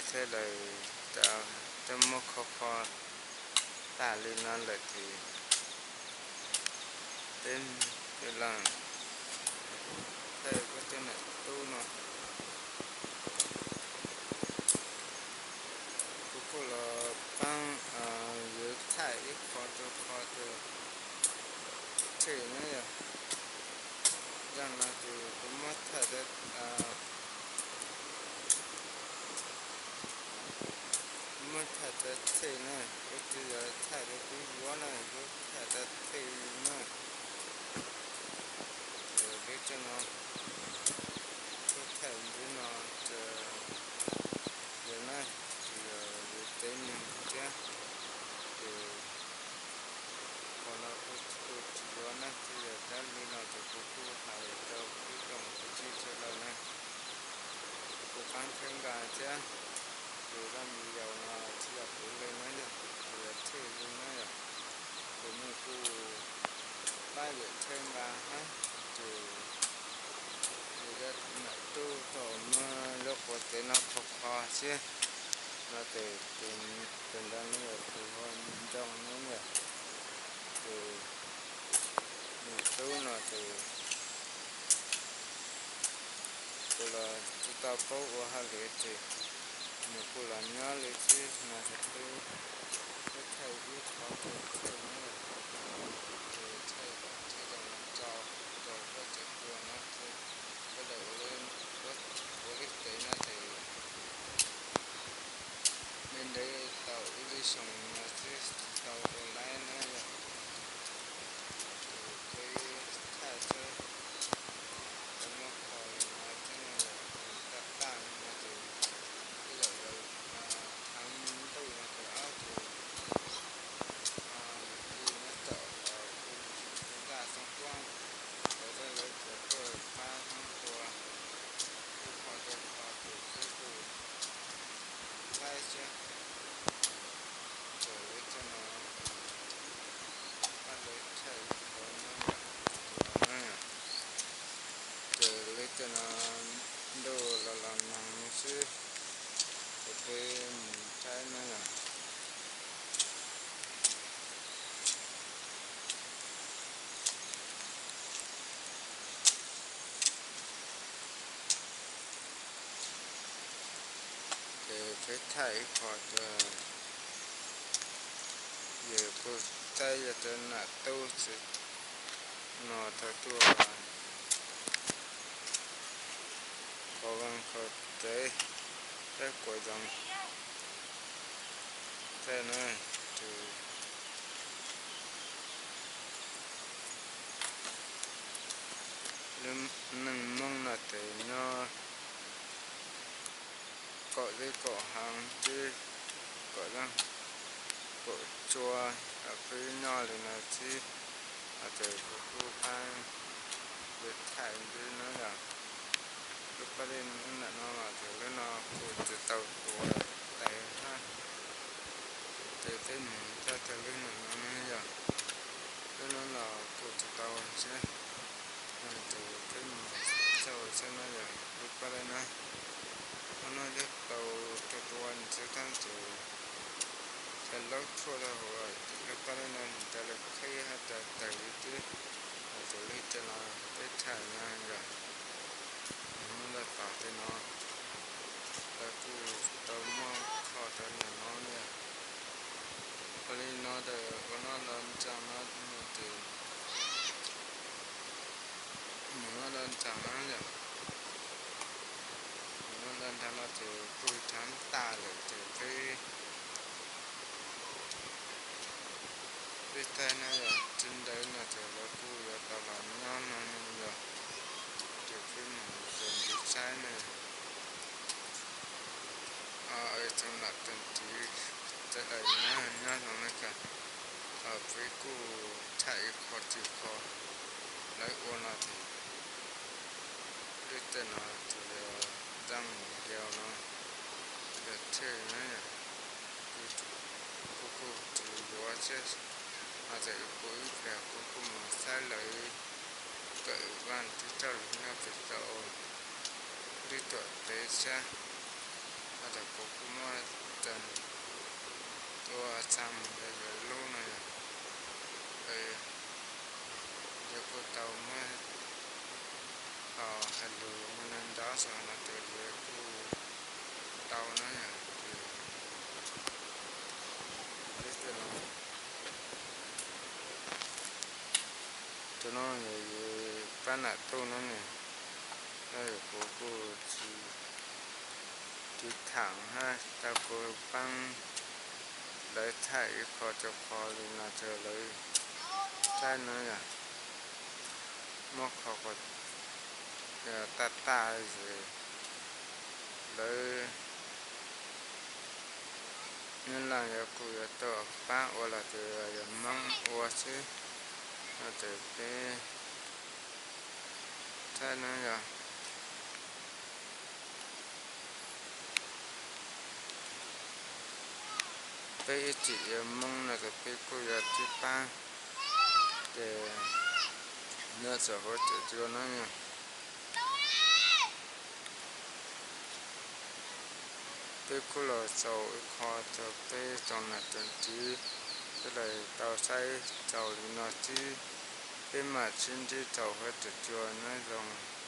thiab lawm, twb muab kho kho tag li no lawm ces peb, peb los thaij peb tej nam tub no. Kuv kuj los paab yuav thaij ib qho rua qhov tes thej na yog. Zaaj no ces kuv muab thaij, muab thaij rua thej na, kuv tsi yog thaij rua tub yuav na, kuv thaij rua thej na. Ces peb tej no, kuv thaij ntxiv no ces yog na, ces yog yuav teb neeg thiab, ces qhov no kuv tsi yuav na, ces yog dlaab li no ces kuv kuj hais rua peb cov kwv tij sawv daws na, kuj paab txhawb nqa thiab, ces zaj video no tsi yog kuv le na yog, ces yog thej le na yog, ces mej kuj pab yawm txhawb nqa hab, ces yog nam tub tau muab lub quas tsev no kho kho xwb no ces, ces ntawd no yog tus hu Ntxoo na yog, ces nam tub no ces kuv los tsi tau paub ua hauj lwm ces nws kuj los nyob li xwb no ces peb, peb thaij ib qho rua thej na, ces thaij, thaij zoo no rau, rau peb tsev kua no ces sawv daws ua lub tsev no ces ntev ntev tau ib lub xyoo no xwb tsis tau ua laib na yog, ces peb thaij xwb, tau muab kho li no xwb no yog, tag tag no ces ib yam li thaav ntuj no ces ob tug kwv tij nyob tom kuv, kuv zaj xoo puab, lawv, lawv tsuas tuaj pab hmoob tua ib qho rau qhov tus xwb kuj saib xwb, ces lawv tej no, pab lawv thaij qhov no yom, ces lawv tej no ntuj los los noog xwb, ces peb mus saib na yom. Ces peb thaij ib qho, yog kuj saib yog cov nam tub txiv no tau tuaj kho vaj kho tsev, saib quas zoo tej na, ces lub neej Moob no ces nyob kaum zeb kaum haav xwb, kaum zeb kaum tsua, peb nyob li no xwb. Ces kuv kuj pab yuav thaij ntxiv no yog, lub paj lej ntawm no los ces lub no kuj tsis tau tua tes hab, ces peb mus thaij thaij lub ntawm no na yog, lub no los kuj tsis tau xwb. Ces peb mus thaij xwb no yog lub paj lej na, lub no yeej tau tua tua ntxiv tag ces cov laub tshuaj rau hauv lub paj lej no nws tas li qhib hab tas tawg li twb, ces lub tej no peb thaij na yog, muab laj tom tej no, lawv kuj tau muab kho rau ntawm no na. Ua li no ces ua no los ntsaag no ces, mus no los ntsaag no yom, mus no los ntsaag no ces kuj thaav tas lawm ces peb, peb thaij na yog tsis ntev no ces lawv kuj yuav tau los nyob no yog, ces peb mus txuas ntxiv saib na. Tsoom nam tsoom txiv sawv daws nyob zoo na kawg, peb kuj thaij ib qho tsis qho lawv ua no ces lub tej no ces yog zaj video no yog thej na, kuv kuj tsis yuav thiab no ces kuv ib pliag kuv kuj mus saib lawv kawm vaaj tsis tau lug nyob pem tau lub tuam tsev sab Tab sis kuv kuj muab cov tua txha mus rau yawg lub no yom. Yawg kuj tau muab qho hais lus mus nrog nrav xwb no ces yawg kuj tau na yom. Ces tus no yog pab nam tuj no ne, tab sis kuv kuj tsis tiv tham hab tau kuv paab lawv thaij ib qho rau qhov li no rau lawv saib no yom. Muab qhov kom tag tag es lawv nyob laj yuav kuj yuav tuaj pab ua los ces yog Moob ua xwb. No ces peb saib no yog peb ib txwm yog Moob no ces peb kuj yuav sib pab ces nyob txawm huv txwm cua no yog peb kuj los txaus ib qho rau peb tsoom nam tsoom txiv, peb los tau saib txaus li no xwb, peb mam sib ntsib rau huv txwm cua nyob zoo.